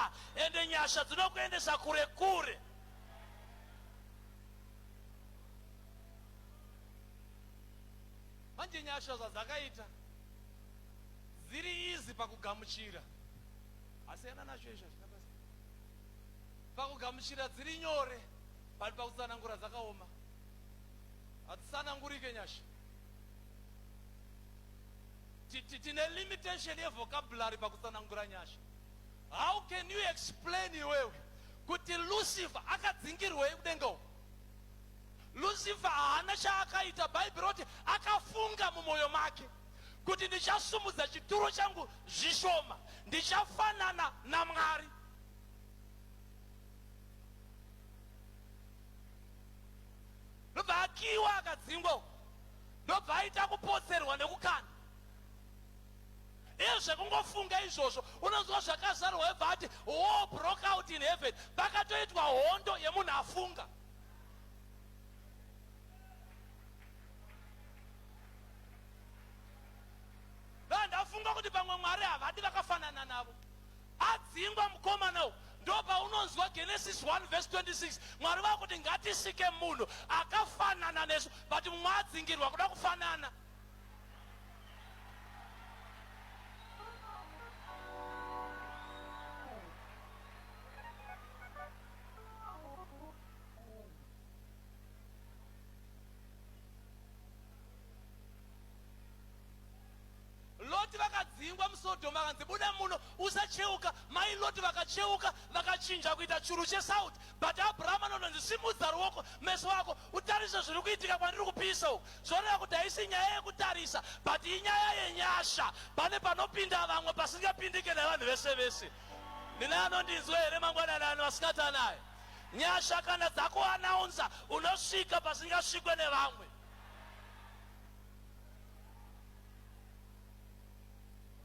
far ende nyasha dzinokuendesa kure kure. Manje nyasha zvadzakaita dziri easy pakugamuchira, asiyana nacho izvi hazvina basa. Pakugamuchira dziri nyore, but pakutsanangura dzakaoma. Hadzitsanangurike nyasha. Tine limitation yevocabulary pakutsanangura nyasha. How can you explain iwewe kuti Lucifer akadzingirwei kudenga uko? Lucifer haana chaakaita. Bhaibheri roti akafunga mumwoyo make kuti ndichasumudza chituro changu zvishoma, ndichafanana naMwari. Ndobva akiwa akadzingwa uko, ndobva aita kupotserwa nekukanda. Iye zvekungofunga izvozvo, unonzwa zvakazarurwa yobva ati war broke out in heaven. Pakatoitwa hondo yemunhu afunga. Ndandafunga kuti pamwe Mwari havadi vakafanana navo. Adzingwa mukomana uyu, ndopaunonzwa Genesis 1 verse 26 Mwari vakuti ngatisike munhu akafanana nesu, but mumwe adzingirwa kuda kufanana. Loti vakadzingwa muSodhoma vakanzi buda muno usacheuka. Mai Loti vakacheuka vakachinja kuita churu chesauti. But Abraham anononzi simudza ruoko meso ako utarise zviri kuitika kwandiri kupisa uku. Zvoreva kuti haisi nyaya yekutarisa but inyaya yenyasha. Pane panopinda vamwe pasingapindike nevanhu vese vese. Ndine anondinzwa here mangwanani ano masikati anaya? Nyasha kana dzakuanaunza unosvika pasingasvikwe nevamwe.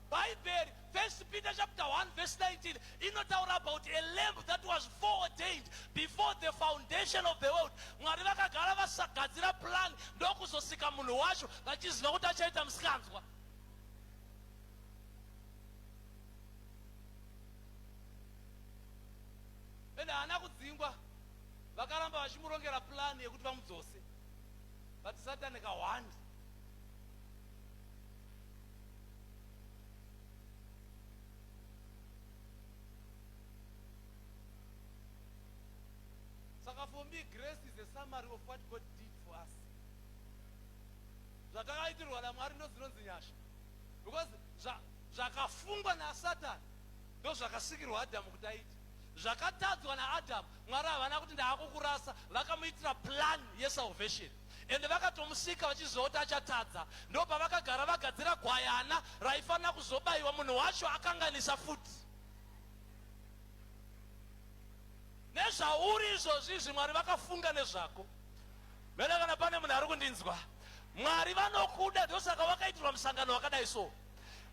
Bhaibheri, 1 Peter chapter 1 verse 19 inotaura about a lamb that was foreordained before the foundation of the world. Mwari vakagara vasagadzira plan ndokuzosika munhu wacho vachiziva kuti achaita musikanzwa. Ende haana kudzingwa, vakaramba vachimurongera plan yekuti vamudzose, but Satani kahwandi. Saka for me grace is a summary of what God did for us. Zvatakaitirwa naMwari ndodzinonzi nyasha. Because zvakafungwa naSatan ndozvakasikirwa Adamu kuti aite. Zvakatadzwa naAdamu, Mwari havana kuti ndaakukurasa, vakamuitira plan yesalvation. Ende vakatomusika vachiziva kuti achatadza. Ndopavakagara vagadzira gwayana raifanira kuzobaiwa munhu wacho akanganisa futi. Nezvauri izvozvi izvi Mwari vakafunga nezvako. Mene kana pane munhu ari kundinzwa. Mwari vanokuda ndosaka wakaitirwa musangano wakadai so.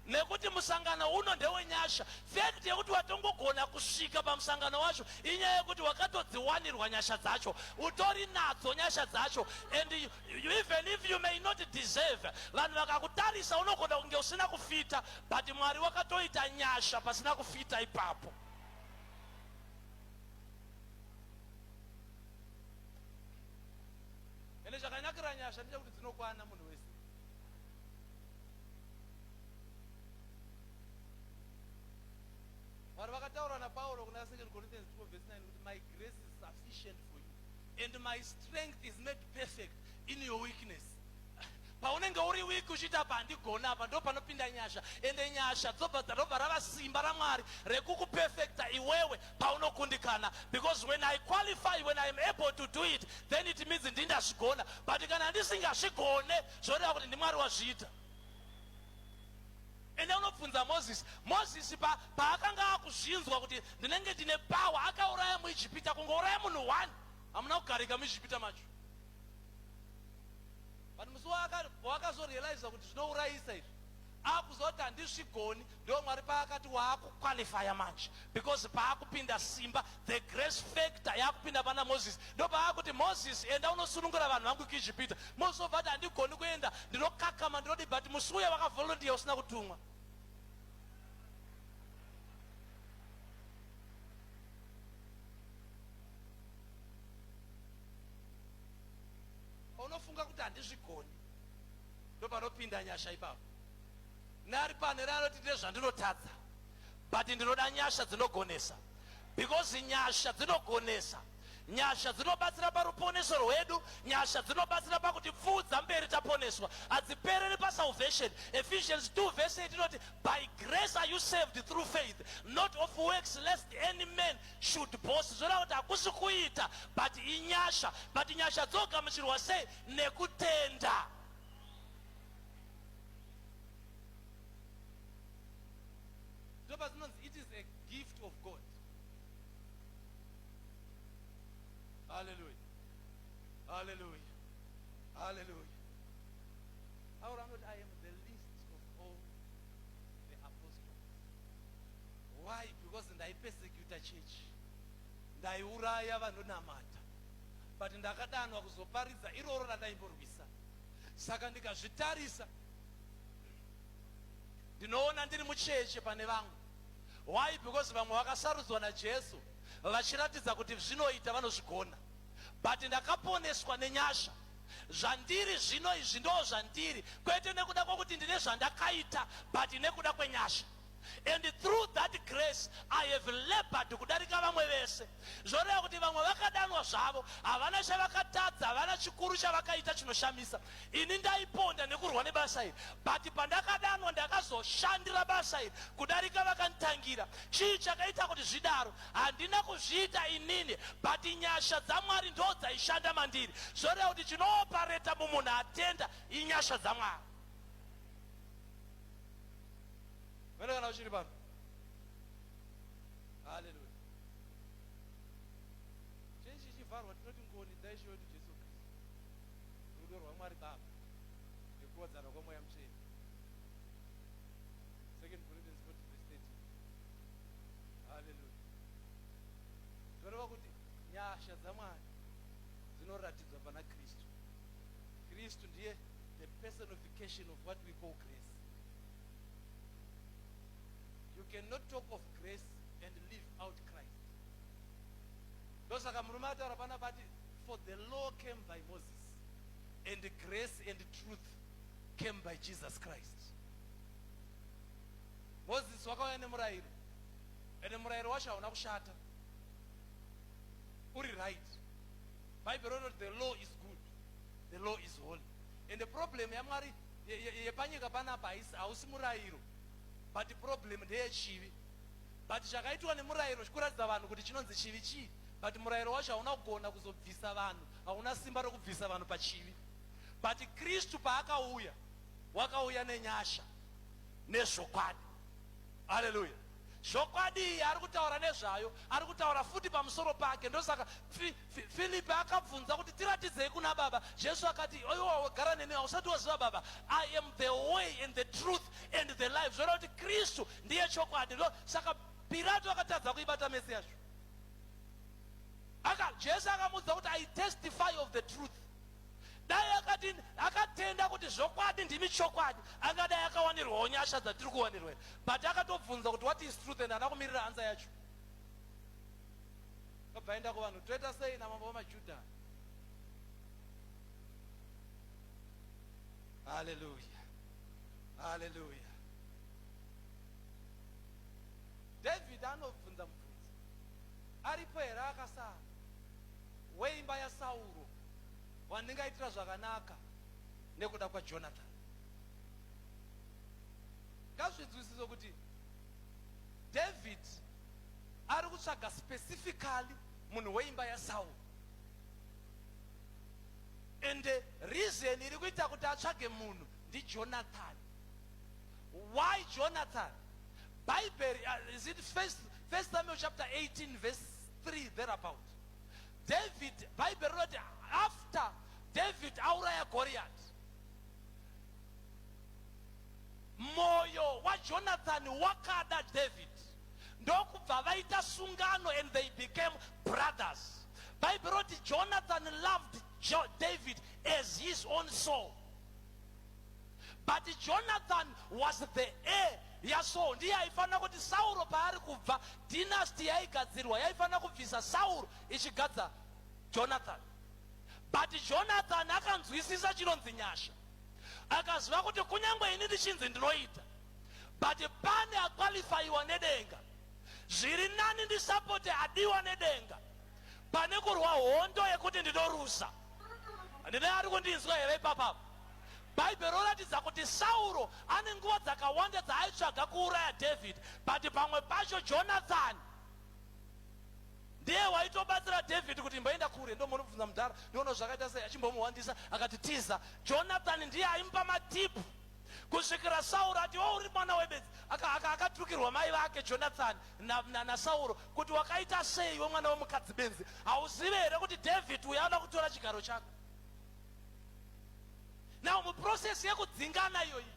Nekuti musangano uno ndewenyasha. Fact yekuti watongogona kusvika pamusangano wacho inyaya yekuti wakatodziwanirwa nyasha dzacho. Utori nadzo nyasha dzacho and you, even if you may not deserve, vanhu vakakutarisa unogona kunge usina kufita but Mwari wakatoita nyasha pasina kufita ipapo. Ende chakanakira nyasha ndechekuti dzinokwana munhu wese. Mwari vakataura naPauro kuna 2 Corinthians 12 verse 9 kuti my grace is sufficient for you and my strength is made perfect in your weakness. Paunenge uri weak uchiita apa handigona apa ndo panopinda nyasha ende nyasha dzobva dzarobva rava simba raMwari rekukuperfecta iwewe paunokundikana because when I qualify when I am able to do it then it means ndindazvigona but kana ndisingazvigone zvoreva kuti ndiMwari wazviita. Enda unobvunza Mozisi. Mozisi pa, paakanga akuzvinzwa kuti ndinenge ndine power, akauraya muIjipita, kungouraya munhu one, hamuna kugarika muIjipita macho. But musi waakazorealiza kuti zvinourayisa izvi, akuziva kuti handizvigoni, ndo Mwari paakati waakuqualifya manje because paakupinda simba, the grace factor yakupinda pana Moses. Ndo paakuti Moses, enda unosunungura vanhu vangu kuIjipita. Moses obva ati handigoni kuenda, ndinokakama, ndinodi, but musi uya wakavolunteer usina kutumwa. Paunofunga kuti handizvigoni, ndopanopinda nyasha ipapo. Nari panhere anoti ndine zvandinotadza, but ndinoda nyasha dzinogonesa, because nyasha dzinogonesa. Nyasha dzinobatsira paruponeso rwedu. Nyasha dzinobatsira pakutipfuudza mberi taponeswa. Hadzipereri pasalvation. Ephesians 2 verse 8 inoti, By grace are you saved through faith, not of works lest any man should boast. Zvoreva kuti hakusi kuita, but inyasha. But nyasha dzogamuchirwa sei? Nekutenda. Ndopadzinonzi it is a gift of God. Hallelujah. Hallelujah. Hallelujah. Pauro anoti I am the least of all the apostles. Why? Because ndaipersecuta church. Ndaiuraya vanonamata. But ndakadanwa kuzoparidza iroro randaimborwisa. Saka ndikazvitarisa ndinoona ndiri mucheche pane vamwe. Why? Because vamwe vakasarudzwa naJesu vachiratidza kuti zvinoita vanozvigona. But ndakaponeswa nenyasha. Zvandiri zvino izvi ndoo zvandiri kwete nekuda kwokuti ndine zvandakaita but nekuda kwenyasha. And through that grace I have labored kudarika vamwe vese. Zvoreva kuti vamwe vakadanwa zvavo havana chavakatadza, havana chikuru chavakaita chinoshamisa. Ini ndaiponda nekurwa nebasa iri but pandakadanwa ndakazoshandira basa iri kudarika vakanditangira. Chii chakaita kuti zvidaro? Handina kuzviita inini but nyasha dzaMwari ndo dzaishanda mandiri. Zvoreva kuti chinoopareta mumunhu atenda inyasha dzaMwari. Vene kana uchiri pano. Hallelujah. Chechi ichivharwa tinoti ngoni dzaIshe wedu Jesu Kristu, rudo rwaMwari Baba nekuwadzana kwaMweya Mutsvene. Second Corinthians 14 verse 13. Hallelujah. Zvoreva kuti nyasha dzaMwari dzinoratidzwa pana Kristu. Kristu ndiye the personification of what we call grace. You cannot talk of grace and leave out Christ. Ndosaka murume ataura panapa ati for the law came by Moses and grace and truth came by Jesus Christ. Moses wakauya nemurayiro ende murayiro wacho hauna kushata, uri right. Bhaibheri rinoti the law is good, the law is holy. And the problem yaMwari yepanyika panapa hausi murayiro, but problem ndeyechivi. But chakaitwa nemurayiro chikuratidza vanhu kuti chinonzi chivi chii, but murayiro wacho hauna kugona kuzobvisa vanhu, hauna simba rokubvisa vanhu pachivi. But Kristu paakauya, wakauya nenyasha nezvokwadi. Haleluya! Zvokwadi iyi ari kutaura nezvayo, ari kutaura futi pamusoro pake. Ndosaka Filipi akabvunza kuti tiratidzei kuna Baba. Jesu akati, iwe wagara neni hausati waziva Baba. I am the way and the truth and the life. Zvoreva kuti Kristu ndiye chokwadi. Saka Pirato akatadza kuibata mesi yacho. Aka Jesu akamuudza kuti I testify of the truth. Dai akati akatenda kuti zvokwadi ndimi chokwadi, angadai akawanirwawo nyasha dzatiri kuwanirwa. But akatobvunza kuti what is truth and haana kumirira ansa yacho. Akabva aenda kuvanhu, toita sei namambo wemaJudha? Haleluya. Haleluya. David anobvunza mubvunzo. Aripo here akasara weimba yaSauro wandingaitira zvakanaka nekuda kwaJonathan? Ngazvinzwisiswe kuti David ari kutsvaga specifically munhu weimba yaSauro. And reason iri kuita kuti atsvage munhu ndiJonathan. Why Jonathan? Bhaibheri, is it first Samuel chapter 18 verse 3 thereabout. David, Bhaibheri rinoti after David auraya Goliath, moyo waJonathan wakada David, ndokubva vaita sungano and they became brothers. Bhaibheri rinoti Jonathan loved David as his own soul. But Jonathan was the heir yaSaul. Ndiye aifanira kuti Sauro paari kubva, dynasty yaigadzirwa yaifanira kubvisa Sauro ichigadza Jonathan. But Jonathan akanzwisisa chinonzi nyasha. Akaziva kuti kunyange ini ndichinzi ndinoita, but pane akwalifaiwa nedenga. Zviri nani ndisapote adiwa nedenga pane kurwa hondo yekuti ndinorusa. Ndine ari kundinzwa here ipapapo? Bhaibheri roratidza kuti Sauro ane nguva dzakawanda dzaaitsvaga kuuraya David, but pamwe pacho Jonathan ndiye waitobatsira David kuti imboenda kure, ndomunobvunza mudhara, ndiono zvakaita sei, achimbomuhwandisa akati tiza. Jonathan ndiye aimupa matipu kusvikira Sauro ati iwe uri mwana webenzi. Akatukirwa mai vake Jonathan naSauro kuti wakaita sei iwe mwana wemukadzi benzi, hauzive here kuti David uyo anoda kutora chigaro chako? Now muprocess yekudzingana iyoyi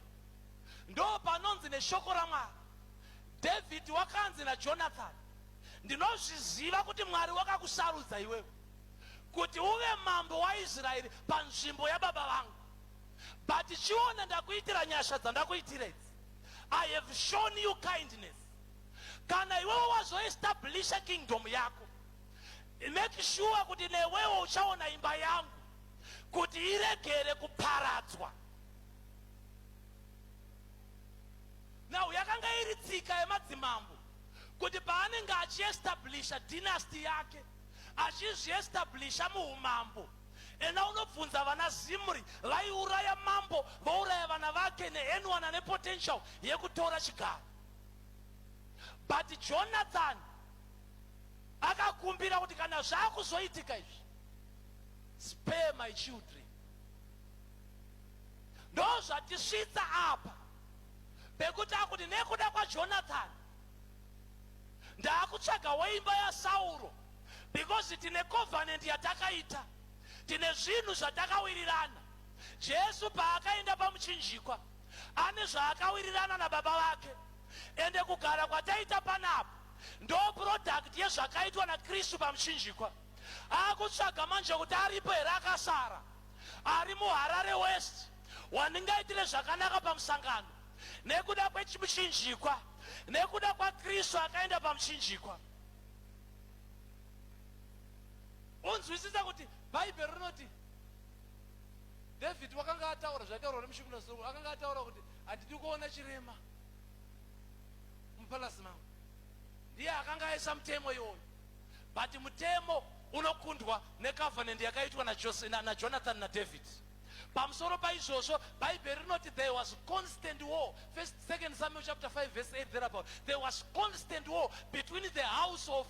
ndo panonzi neshoko raMwari David wakanzi naJonathan, ndinozviziva kuti Mwari wakakusarudza iwewe kuti uve mambo waIsraeri panzvimbo yababa vangu, but chiona ndakuitira nyasha dzandakuitira idzi. I have shown you kindness. Kana iwewe wazoestablisha kingdom yako, make sure kuti newewo uchaona imba yangu kuti iregere kuparadzwa. Now yakanga iri tsika yemadzimambo kuti paanenge achiestablisha dynasty yake, achizviestablisha muumambo, ena unobvunza vana Zimri vaiuraya mambo vouraya vana vake neanyone ane potential yekutora chigaro. But Jonathan akakumbira kuti kana zvakuzoitika izvi, spare my children. Ndozvatisvitsa apa pekuti akuti nekuda kwaJonathan ndaakutsvaga weimba yaSauro, because tine covenant yatakaita, tine zvinhu zvatakawirirana. Jesu paakaenda pamuchinjikwa ane zvaakawirirana nababa vake, ende kugara kwataita panapa ndo product yezvakaitwa naKristu pamuchinjikwa. Akutsvaga manje kuti aripo here akasara ari muHarare West wandingaitire zvakanaka pamusangano nekuda kwechimuchinjikwa, nekuda kwaKristu akaenda pamuchinjikwa. Unzwisisa kuti Bhaibheri rinoti David wakanga ataura zvaitaurwa nemushuku naSoromoni, akanga ataura kuti handidi kuona chirema mupalasi mangu. Ndiye akanga aisa mutemo iwoyo, but mutemo unokundwa necovenant yakaitwa naJonathan naDavid. Pamusoro paizvozvo, Bhaibheri rinoti there was constant war. First, Second Samuel chapter 5 verse 8 thereabout. There was constant war between the house of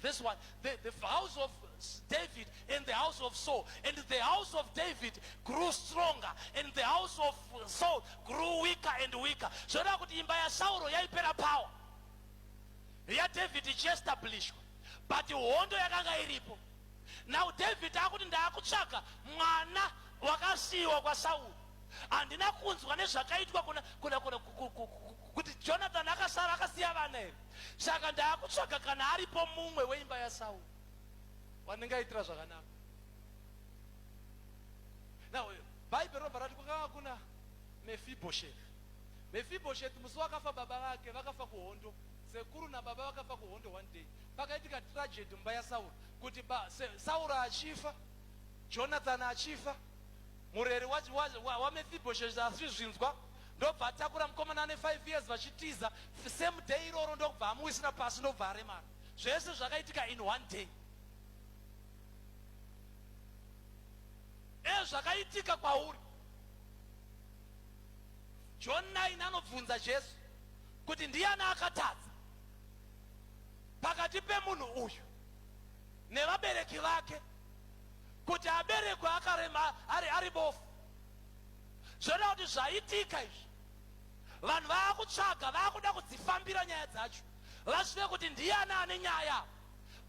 this one, the house of David and the house of Saul. And the house of David grew stronger and the house of Saul grew weaker and weaker. Zvoreva kuti imba yaSauro yaipera power, yaDavid ichiestablishwa, but hondo yakanga iripo. Now David akuti ndaakutsvaga mwana wakasiyiwa kwaSauro. Handina kunzwa nezvakaitwa kuna, kuna, kuna, kuti Jonathan akasara akasiya vana here, saka ndaakutsvaga kana aripo mumwe weimba yaSauro wandingaitira zvakanaka. Now Bhaibheri robva rati kwakanga kuna Mefibhosheth. Mefibhosheth musi wakafa baba vake, vakafa kuhondo, sekuru nababa vakafa kuhondo one day. Pakaitika tragedy mumba yaSauro kuti Sauro achifa, Jonathan achifa, mureri waMefibhosheth achizvinzwa ndobva atakura mukomana ane 5 years vachitiza same day iroro, ndokubva amuwisira pasi, ndobva aremara. Zvese zvakaitika in one day. Zvakaitika kwauri. John 9 anobvunza Jesu kuti ndiani akatadza pakati pemunhu uyu nevabereki vake kuti aberekwe akarema ari bofu. Zvoda kuti zvaitika izvi, vanhu vaakutsvaga, vaakuda kudzifambira nyaya dzacho, vazive kuti ndiani ane nyaya,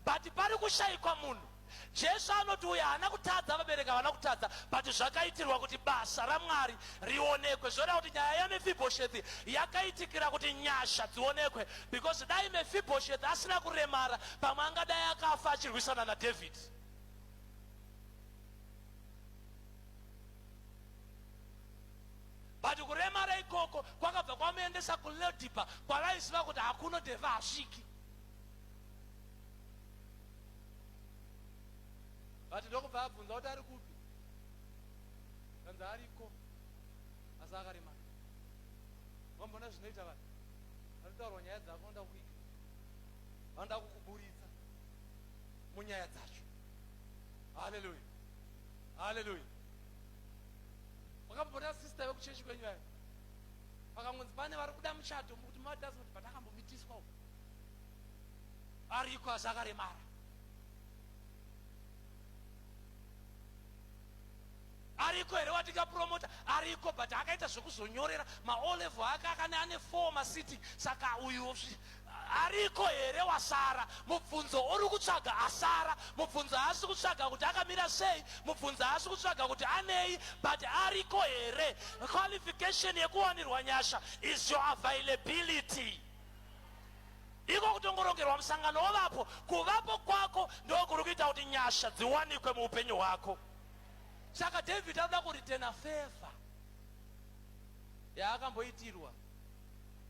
but pari kushayikwa munhu. Jesu anoti uyu haana kutadza, vabereki havana kutadza, but zvakaitirwa kuti basa raMwari rionekwe. Zvoda kuti nyaya yaMefibhoshethi yakaitikira kuti nyasha dzionekwe, because dai Mefibhoshethi asina kuremara, pamwe angadai akafa achirwisana naDavid. But kuremara ikoko kwakabva kwamuendesa kuLodiba, kwavaiziva kuti hakuno dhevha hasviki. But ndokubva Ndobva abvunza kuti ari kupi. Kanzi ariko asi akaremara. Wamboona zvinoita vanhu vanotaurwa nyaya dzako vanoda kuiga, vanoda kukuburitsa munyaya dzacho. Haleluya, haleluya. Wakamboona sister vekuchechi kwenyu ayo pakangonzi pane vari kuda muchato mukuti mavatazi kuti patakambomitiswa uko ariko asi akaremara. Ariko here watingapromota? Ariko, but akaita zvekuzonyorera maolevel ake akane ane 4 masitting, saka uyu ariko here wasara? Mubvunzo uri kutsvaga asara. Mubvunzo haasi kutsvaga kuti akamira sei, mubvunzo haasi kutsvaga kuti anei, but ariko here? Qualification yekuwanirwa nyasha is your availability. Iko kutongorongerwa musangano wovapo, kuvapo kwako ndokuri kuita kuti nyasha dziwanikwe muupenyu hwako. Saka David anoda kuritena favor yaakamboitirwa,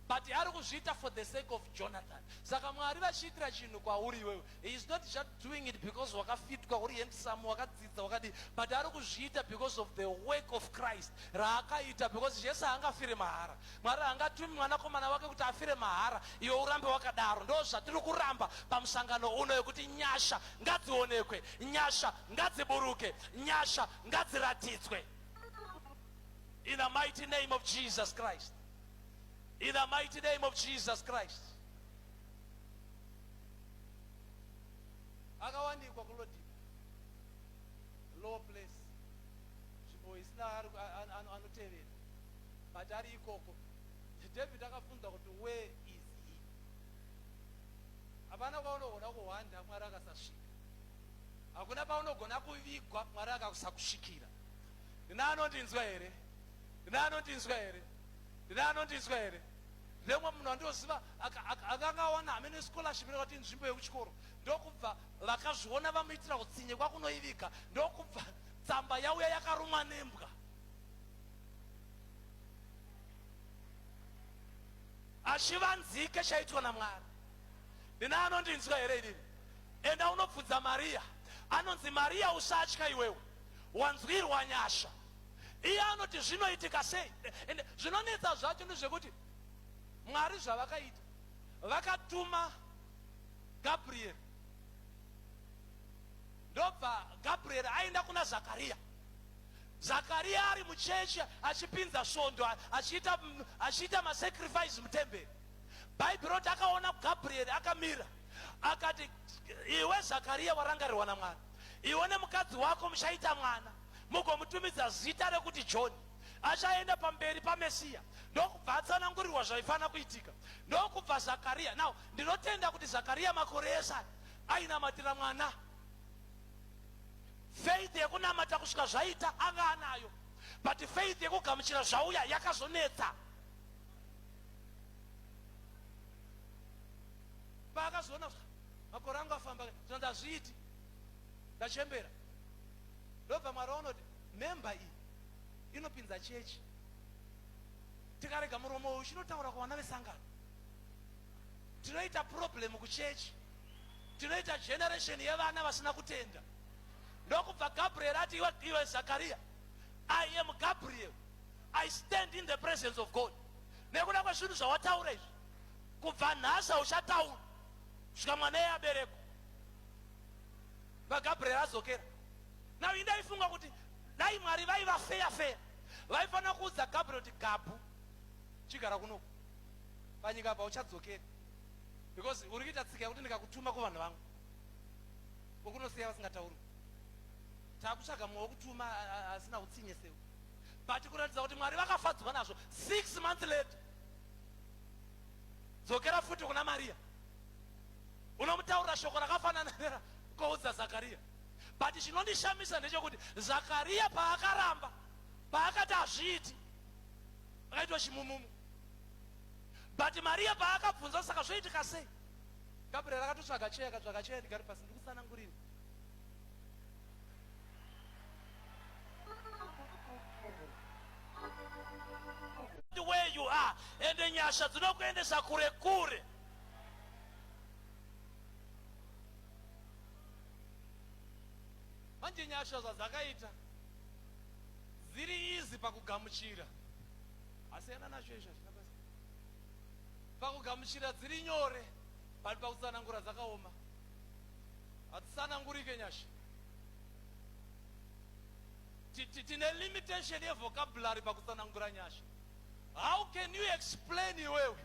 but ari kuzviita for the sake of Jonathan. Saka Mwari vachiitira chinhu kwauri iwewe, he is not just doing it because wakafitwa, uri handsome, wakadzidza, wakadii, but ari kuzviita because of the work of Christ raakaita, because Jesu haangafire mahara. Mwari haangatumi mwanakomana wake kuti afire mahara iwe urambe wakadaro. Ndo zvatiri kuramba pamusangano uno, yekuti nyasha ngadzionekwe, nyasha ngadziburuke, nyasha ngadziratidzwe. In the mighty name of Jesus Christ, in the mighty name of Jesus Christ. Akawanikwa kuLodhiba, low place, nzvimbo isina anotevera, but ari ikoko. David akabvunza kuti where is he. Hapana kwaunogona kuhwanda Mwari akasasvika. Hakuna paunogona kuvigwa Mwari akasakusvikira. Ndina anondinzwa here? Ndina anondinzwa here? Ndina anondinzwa here? Ndemwe munhu andinoziva akanga awana hamene scholarship inokati nzvimbo yekuchikoro, ndokubva vakazviona vamuitira utsinye kwakunoiviga, ndokubva tsamba yauya yakarumwa nembwa. Achivanzike chaitwa naMwari. Ndina anondinzwa here inini? Enda unobvunza Mariya. Anonzi Mariya, usatya iwewe, wanzwirwa nyasha. Iye anoti zvinoitika sei? Ende zvinonetsa zvacho ndezvekuti Mwari zvavakaita, vakatuma Gabriel, ndobva Gabriel aenda kuna Zakariya. Zakariya ari muchechi achipinza svondo, achiita achiita masacrifice mutemberi. Bhaibheri roti akaona Gabriel akamira, akati, iwe Zakariya, warangarirwa naMwari, iwe nemukadzi wako muchaita mwana, mugomutumidza zita rekuti John. Achaenda pamberi paMesiya. Ndokubva atsanangurirwa zvaifanira kuitika. Ndokubva Zakariya, now ndinotenda kuti Zakariya makore ese aya ainamatira mwana. Faith yekunamata kusvika zvaita anga anayo, but faith yekugamuchira zvauya yakazonetsa. Paakazoona makore angu afamba, zvanzi hazviiti, ndachembera. Ndobva Mwari aona kuti memba iyi inopinza chechi, tikarega muromo uyu uchinotaura kuvana vesangano, tinoita problem kuchechi, tinoita generation yevana vasina kutenda. Ndokubva Gabriel ati, iwe, iwe Zakaria, I am Gabriel, I stand in the presence of God. Nekuda kwezvinhu zvawataura izvi, kubva nhasi hauchataura kusvika mwana iye aberekwa. VaGabriel adzokera. Now indaifunga kuti dai Mwari vaiva feya feya, vaifanira kuudza Gabriel kuti Gabhu, chigara kunoku panyika apa, uchadzokera, because uri kuita tsika yekuti ndikakutuma kuvanhu vangu ukunosiya vasingatauri, takutsvaga mumwe wekutuma asina utsinye sewe. But kuratidza kuti Mwari vakafadzwa nazvo, 6 months later, dzokera futi kuna Mariya, unomutaurira shoko rakafanana nerakoudza Zakariya. But chinondishamisa ndechekuti Zakariya paakaramba, paakati hazviiti, akaitwa chimumumu. But Mariya paakabvunza saka zvoitika sei, Gabriel akatotsvaga cheya, akatsvaga cheya, ndigari pasi ndikutsanangurire. Where you are, ende nyasha dzinokuendesa kure kure. Manje nyasha zvadzakaita dziri izi pakugamuchira, asiyana nacho izvi, hazvina basa. Pakugamuchira dziri nyore, but pakutsanangura dzakaoma, hadzitsanangurike nyasha. Tine limitation yevocabulary pakutsanangura nyasha. How can you explain iwewe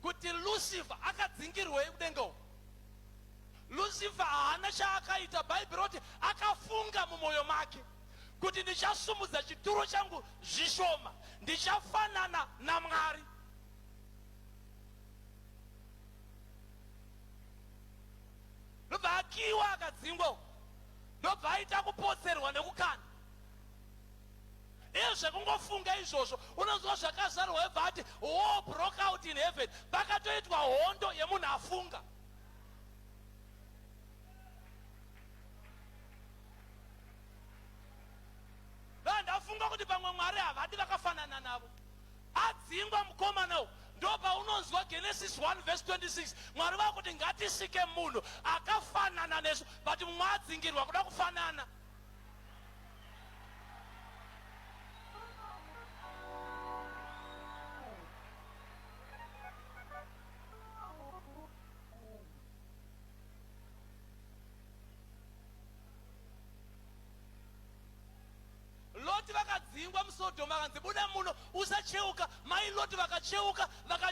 kuti Lucifer akadzingirwei kudenga uku? Lucifer haana chaakaita. Bhaibheri roti akafunga mumwoyo make kuti ndichasumudza chituro changu zvishoma, ndichafanana naMwari. Ndobva akiwa, akadzingwa uku, ndobva aita kupotserwa nekukanda. Iye zvekungofunga izvozvo, unonzwa zvakazarwa ebva ati war broke out in heaven. Pakatoitwa hondo yemunhu afunga. Ndafunga kuti pamwe Mwari havadi vakafanana navo. Adzingwa mukomana uyu, ndo paunonzwa Genesis 1 verse 26, Mwari vakuti ngatisike munhu akafanana nesu, but mumwe adzingirwa kuda kufanana. Loti vakadzingwa muSodhoma, vakanzi buda muno, usacheuka. Mai Loti vakacheuka vaka